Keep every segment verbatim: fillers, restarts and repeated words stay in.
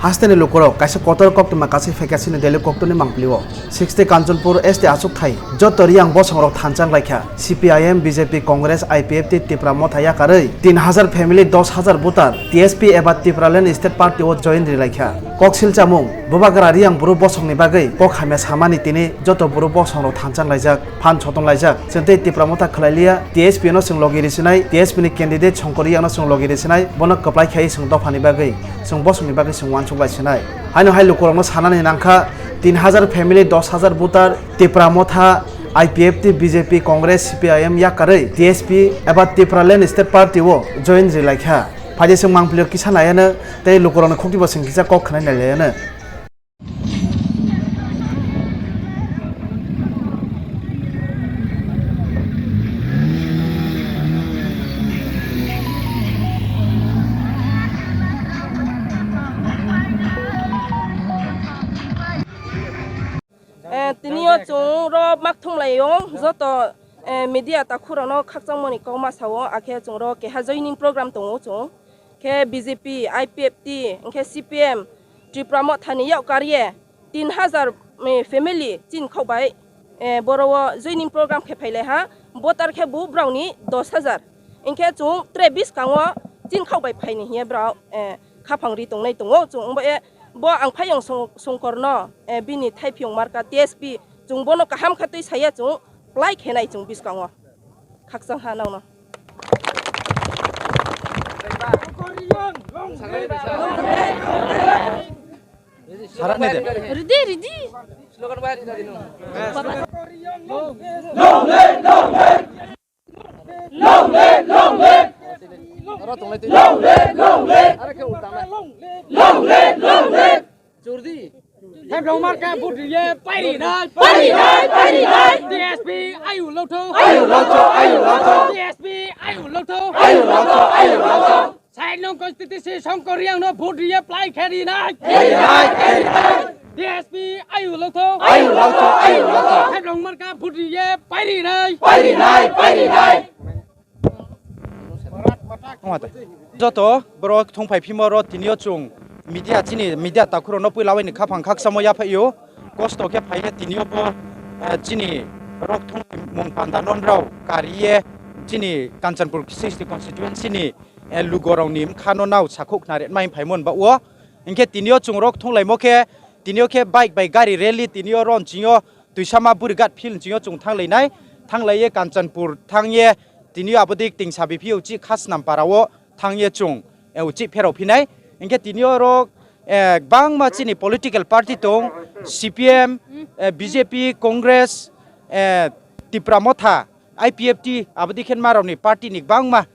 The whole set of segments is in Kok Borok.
Hasteni lukurok kaisa kotor koktwma kasui phaikha chini Delhi koktwni mangpilio. Sixty Kanchanpur S T achukthai joto riyang bosongrok thanchang laikha. C P I M, B J P, Congress, I P F T, Tipra Motha yakarwi tin hajar family, dos hajar voter T S P eba Tipraland State Party o join rilaikha. Kok silchamung, bubagra riyang buru bosongni bagwi kok hamya samani tini joto buru bosongrok thanchang laijak. Phan soton laijak. Chwng tei Tipra Motha khwlailiya, T S P no chwng logi risinai, T S P ni candidate Songkor Riyang no chwng logi risinai, bono kwplai khai chwng dophani bagwi, chwng bosongni bagwi chwng uansuk laisinai. Haino hai lukurokno sanani nangkha, tin hajar family, dos hajar voter, Tipra Motha, I P F T, B J P, Congress, C P I M yakarwi T S P eba Tipraland State Party o join rilaikha. Phaidi chwng mangpilio kisa naiano tei lukurokni khuktibo chwng kisa kok khwnai nailaiyano. Eh, tini o chwng ro mak thung lai o, joto, eh, media takhuk rok no khakchangmani kok ma sa o, akhe chwng ro keha joining program tongo chwng. Khe B J P, I P F T, hwnkhe C P M, Tipra Motha ni yak kariye tin hajar, eh, family chin khok bai, eh, boro o joining program khe phai lai ha, voter khe bo brao ni dos hajar. Hwnkhe chwng tre biskango chin khok bai phai ni hiye brao, eh, khaphang ri tong nai tongo chwng bo e Bo ang phai ang song-, songkor no, eh, bini thaiphiyong marka T S P, chwng bono kaham kha twi saya chwng plai khenai chwng biskango. Khakchang ha nang no. Sara ne de. Ridi, ridi. Long live, long live! Long live, long live! Long live, long live! Long live, long live! Jordi. Hai blong marka vote riye pairi nai. Pairi nai, pairi nai! T S P ayu lotho. Ayu lotho, ayu lotho! T S P ayu lotho. Ayu lotho, ayu lotho! Sai nung constituency Songkor Riyang no vote riye plai kheri nai. Kheri nai, kheri nai. D S P ayu lotho. Ayu lotho, ayu lotho. Hai blong marka vote riye pairi nai. Pairi nai, pairi nai. Joto borok thongphai phimo ro tinio chwng media chini media takhuro no puila waini khaphang khakchamo yaphaio. Kosto khe phaiye tinio bo, eh, chini rok thongmung panda non rao kariye chini Kanchanpur sixty constituency ni eh, lugorokni bwkhano nao sakhuk khna rwmani phaimani ba o. Hinkhe tinio chwng rok thunglaimo khe, tinio khe bike bai gari rally tinio ron chingo Tuisama Burighat field chingo chwng thanglainai, thanglaiye Kanchanpur thangye tinio abodi Tingsa B P uchi Khasnam para o thangye chwng, eh, uchi pherok phinai. Hinkhe tinio rok, eh, bangma chini political party tong, C P M, eh, B J P, Congress, eh, Tipra Motha, I P F T, abodi khe marokni party ni bangma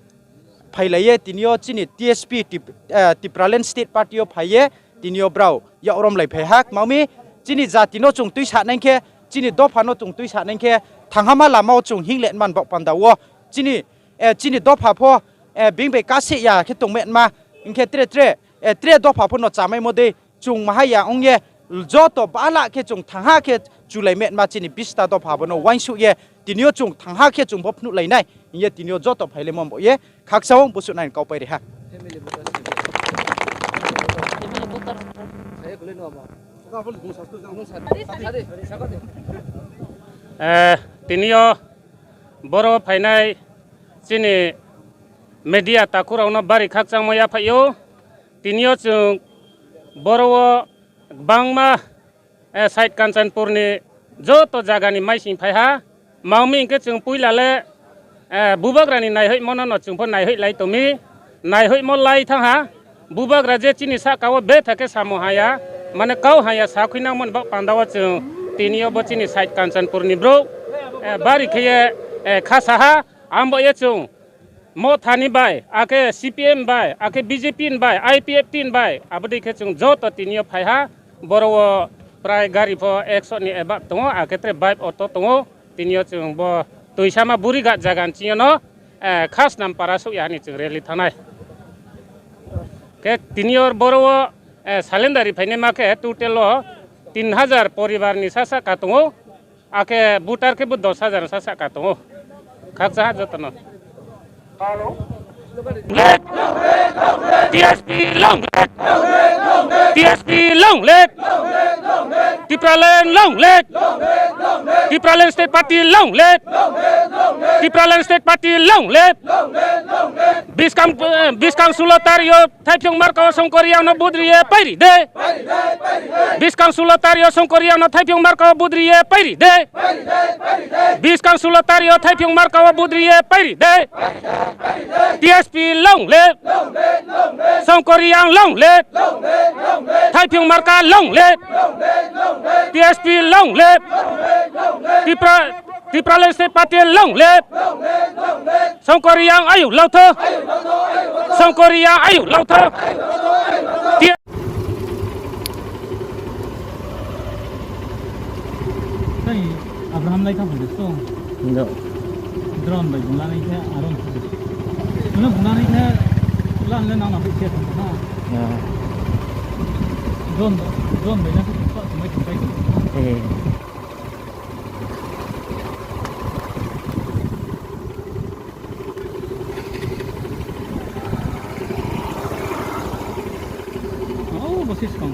phailaiye, tinio chini T S P, Tip-, eh, Tipraland State Party o phaiye, tinio brao yak romlai phai ha. Mami chini jati no chwng twi sanai khe, chini dopha no chwng twi sanai khe, thanghama lama o chwng hingle man bok panda o. Chini, eh, chini dopha pho, eh, bing bai kase ya khe tongma, hinkhe tre tre, eh, tre dopha pho no chamai mo de. Chwng mahaya wngye joto bala khe chwng thangha khe chulai metma chini bista dopha bono uansukye tinio chwng thangha khe chwng bo phnuklainai hiye tinio joto phaile mombo ye khaksa o busu nai kau pai reha. Eh, tinio boro phainai chini media takhurokno bari khakchangma yaphaio. Tinio chwng boro o kwbangma, eh, side Kanchanpurni joto jagani maising phaiha. Mangmi hinkhe chwng puila le, eh, bubagrani naihoimano no chwngpho naihoi lai tongmi. Naihoimo lai thangha. Bubagra je chini saka o betha khe samo haya, mane kau haya sa khuinangmani bak panda o chwng tinio bo chini side Kanchanpurni brouh, eh, bari khe ye, eh, kha saha. Ambo ye chwng Mothani bai, akhe C P M bai, akhe B J P ni bai, I P F T ni bai, abodei khe chwng joto tinio phaiha, boro o prai gari pho ekso ni ebak tongo, akhe tre bike auto tongo, tinio chwng bo Tuisama Burighat jaga ni chini no, eh, Khasnam para suk yani chwng rally thanai. Khe tinio boro o, eh, salendari phainai ma khe total o tin hajar poribar ni sa saka tongo. Akhe voter khe bo dos hajar sa saka tongo. Khakcha ha jotono. Long live! T S P long live! T S P long live! Tipraland long live! Tipraland State Party long live! Tipraland State Party long live! Biskang, eh, biskang sulo tario Thaiphyung marka o Songkor Reang no budriye pairi de. Biskang sulo tario Songkor Reang no Thaiphyung marka o budriye pairi de. Biskang sulo tario Thaiphyung marka o budriye pairi de. T S P long live. Songkor Reang long live. Thaiphyung marka long live. T S P long live. Tipra Tipraland State Party long live. Songkor Reang ayuk lautha. Songkor Reang ayuk lautha. Tei Abraham lai kha bujo to. Ndo. Drone bai bung lanai khe aro. Uno bung lanai khe lan le nang na bai khe thang ha. Ya. Drone, drone bai na khe thang mai thang pai. Eh. Oh, basi skang.